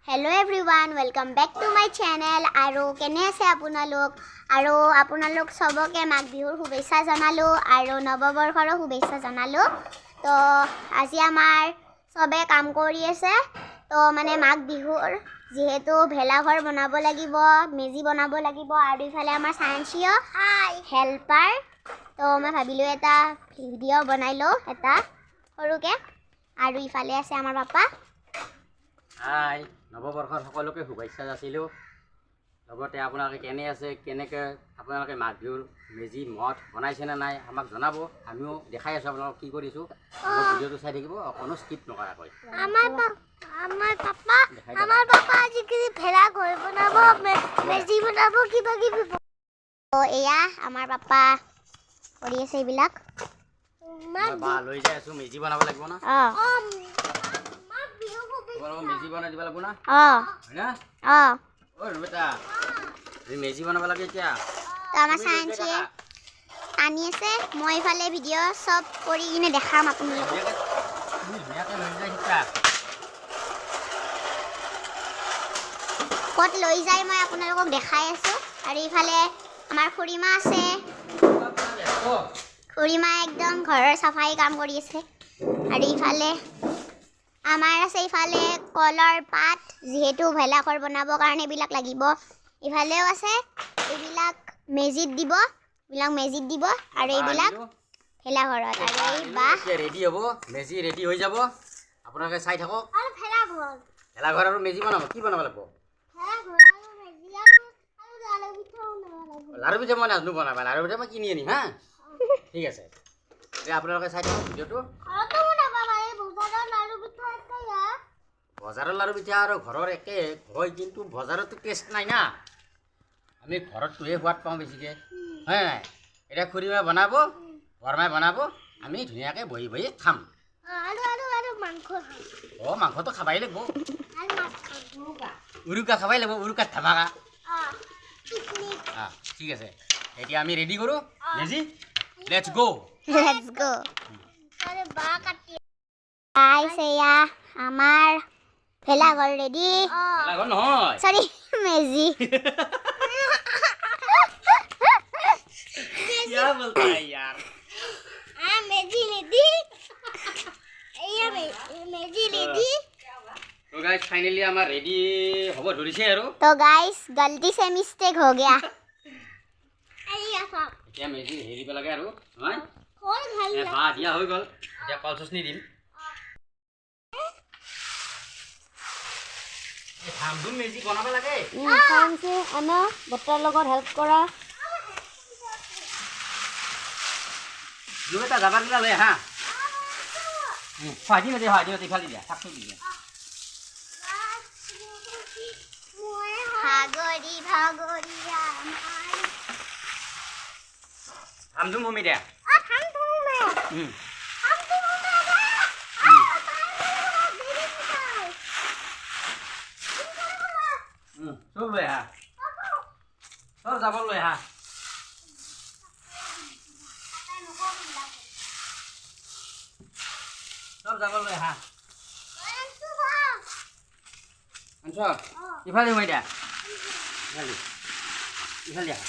Hello everyone, welcome back to my channel. আৰু কেনে আছে আপোনালোক? আৰু আপোনালোক চবকে মাঘ বিহুৰ শুভেচ্ছা জনালোঁ আৰু নৱবৰ্ষৰো শুভেচ্ছা জনালোঁ। তো আজি আমাৰ চবে কাম কৰি আছে। তো মানে মাঘ বিহুৰ যিহেতু ভেলাঘৰ বনাব লাগিব, মেজি বনাব লাগিব আৰু ইফালে আমাৰ চায়েন্সীয় হেল্পাৰ। তো মই ভাবিলোঁ এটা ভিডিঅ' বনাই লওঁ এটা সৰুকৈ। আৰু ইফালে আছে আমাৰ পাপা। হাই, নৱবৰ্ষৰ সকলোকে শুভেচ্ছা যাচিলোঁ। লগতে আপোনালোকে কেনে আছে, কেনেকৈ আপোনালোকে মাঘ বিহুৰ মেজি মঠ বনাইছেনে নাই আমাক জনাব। আমিও দেখাই আছোঁ আপোনালোকক কি কৰিছোঁ। মোৰ ভিডিঅ'টো চাই থাকিব অকণো স্কিপ নকৰাকৈ। আমাৰ পাপা আমাৰ পাপা আজিকালি ভেলাঘৰ বনাব, মেজি বনাব, কিবা কিবি। তো এয়া আমাৰ পাপা কৰি আছে এইবিলাক। মই বাঁহ লৈ যাই আছোঁ, মেজি বনাব লাগিব না। অঁ। মাঘ বিহু। তোমালোকক মেজি বনাই দিব লাগিব না। অঁ। হয় না? অঁ। ঐ বেটা, তুমি মেজি বনাব লাগে এতিয়া। তো আমাৰ চায়েন্সীয়ে টানি আছে, মই ইফালে ভিডিঅ' চব কৰি কিনে দেখাম আপোনালোকক। তুমি ধুনীয়াকৈ লৈ যাই শিকা। ক'ত লৈ যায় মই আপোনালোকক দেখাই আছোঁ। আৰু ইফালে আমাৰ খুৰীমা আছে। খুৰীমা একদম ঘৰৰ চাফাই কাম কৰি আছে। আৰু ইফালে আমাৰ আছে ইফালে কলৰ পাত, যিহেতু ভেলাঘৰ বনাবৰ কাৰণে এইবিলাক লাগিব। ইফালেও আছে, এইবিলাক মেজিত দিব, এইবিলাক মেজিত দিব আৰু এইবিলাক ভেলাঘৰত। আৰু এই বাঁহ এতিয়া ৰেডি হ'ব, মেজি ৰেডি হৈ যাব। আপোনালোকে চাই থাকক। আৰু ভেলাঘৰ। ভেলাঘৰ আৰু মেজি বনাব, কি বনাব লাগিব? ভেলাঘৰ আৰু মেজি আৰু লাড়ু পিঠা বনাব লাগিব। লাড়ু পিঠা মই নাজানো বনাব, লাড়ু পিঠা মই কিনি আনিম। হা, ঠিক আছে, এতিয়া আপোনালোকে চাই থাকক ভিডিঅ'টো। ঘৰতো বনাব পাৰে, বজাৰৰ লাড়ু পিঠা একেই। বজাৰৰ লাড়ু পিঠা আৰু ঘৰৰ একে হয়, কিন্তু বজাৰতো টেষ্ট নাই না। আমি ঘৰতটোহে সোৱাদ পাওঁ বেছিকৈ, হয় নাই? এতিয়া খুৰীমাই বনাব, বৰমাই বনাব, আমি ধুনীয়াকৈ বহি বহি খাম। আৰু আৰু আৰু মাংস খাম। অঁ, মাংসটো খাবাই লাগিব। আৰু মাছ খাম। উৰুকা খাবাই লাগিব, উৰুকাত ধামাকা। অঁ, পিকনিক। অঁ, ঠিক আছে, এতিয়া আমি ৰেডি কৰোঁ মেজি। Let's go. Let's go. আৰু বাঁহ কাটি। গাইছ, এয়া আমাৰ ভেলাঘৰ ৰেডি। অঁ। ভেলাঘৰ নহয়। চৰি, মেজি। क्या बोलता है यार। মেজি ৰেডি, এয়া মেজি ৰেডি। তো গাইজ, ফাইনেলি আমাৰ ৰেডি হ'ব ধৰিছে আৰু। তো গাইস, गलती से मिस्टेक हो गया। এয়া চাওক। এতিয়া মেজি হেৰি দিব লাগে আৰু নহয়। হ'ল ভাল। এ, বাঁহ দিয়া হৈ গ'ল, এতিয়া কল চচনি দিম। এই ধাম ধুম মেজি বনাব লাগে। আনা বৰ্তাৰ লগত হেল্প কৰা। এটা জাবাৰ গিলা লৈ আহা। সহায় দিম, সহায় দিম। ইফালে দিয়া, থাকচোন দিয়া। ভাগৰি ভাগৰি আমাৰ ধাম ধুম সোমাই দিয়া। উম। উম, চব লৈ আহা, চব জাবৰ লৈ আহা। চব জাবৰ লৈ আহা। আনছ? ইফালে সোমাই দিয়া, ইফালে ইফালে আহা।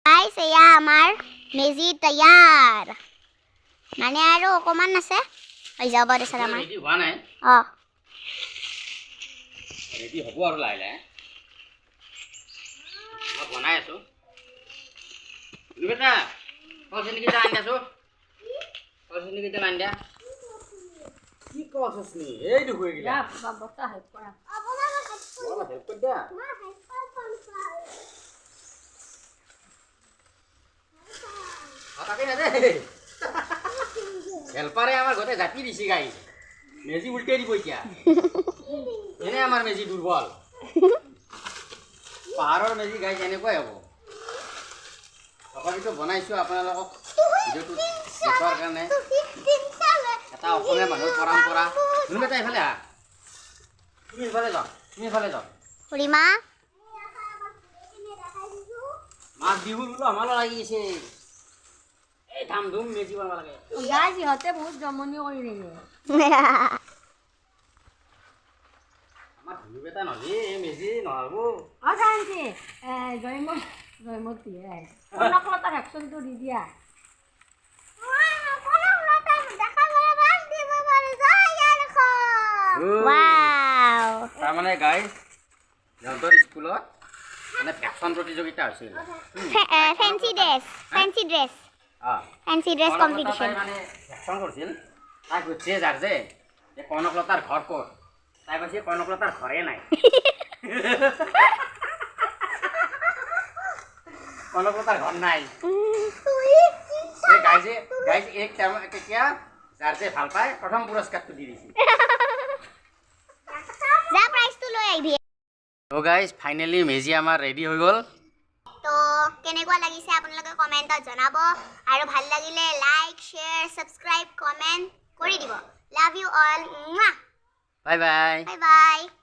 গাইস, এয়া আমাৰ মেজি তৈয়াৰ। মানে আৰু অকণমান আছে, হৈ যাব তাৰপিছত আমাৰ। ৰেডি হোৱা নাই। অঁ। ৰেডি হ'ব আৰু লাহে লাহে। মই বনাই আছোঁ। বেটা, কল চেনিকেইটা আনি দিয়াচোন। কল চেনিকেইটা আনি দিয়া। কি কল চচনি এই দেখো এইগিলা। বৰ্তা হেল্প কৰা। অলপ হেল্প কৰি দিয়া। অঁ, তাকে নাদে। হেল্পাৰে আমাৰ গোটেই জাপি দিছে গাই, মেজি উল্টাই দিব এতিয়া। এনে আমাৰ মেজি দুৰ্বল। পাহাৰৰ মেজি গাই এনেকুৱাই হ'ব। তথাপিতো বনাইছোঁ আপোনালোকক ভিডিঅ'টো দেখুৱাৰ কাৰণে, এটা অসমীয়া মানুহৰ পৰম্পৰা। তুমি এটা ইফালে আহা, তুমি ইফালে যাওঁ, তুমি ইফালে যাওঁ। খুৰীমা। মাঘ বিহুৰ বোলো আমাৰো লাগি গৈছে। এই ধাম ধুম মেজি বনাব লাগে। গাইজ, ইহঁতে বহুত জমনি কৰি থাকে। আমাৰ ধুনু বেটা নহ'লে এই মেজি নহ'ব। অ চান্সি, জয়মতী কনকলতাৰ ভেকচনটো দি দিয়া। ৱাও। তাৰমানে গাইজ, সিহঁতৰ স্কুলত মানে ভেকচন প্ৰতিযোগিতা হৈছিল। Fancy dress, fancy dress. Fancy dress competition. তাই মানে ভেকচন কৰিছিল। তাই সুধিছে যাৰ যে কনকলতাৰ ঘৰ ক'ত, তাই কৈছে কনকলতাৰ ঘৰে নাই, কনকলতাৰ ঘৰ নাই। এই গাইজে, গাইজ, এক তেতিয়া যাৰ যে ভাল পায় প্ৰথম পুৰস্কাৰটো দি দিছিল। যা, প্ৰাইজটো লৈ আহিবি। ত' গাইজ, ফাইনেলি মেজি আমাৰ ৰেডি হৈ গ'ল। তো কেনেকুৱা লাগিছে আপোনালোকে কমেণ্টত জনাব আৰু ভাল লাগিলে লাইক, শ্বেয়াৰ, ছাবস্ক্ৰাইব, কমেণ্ট কৰি দিব। Love you all. Bye bye. Bye bye.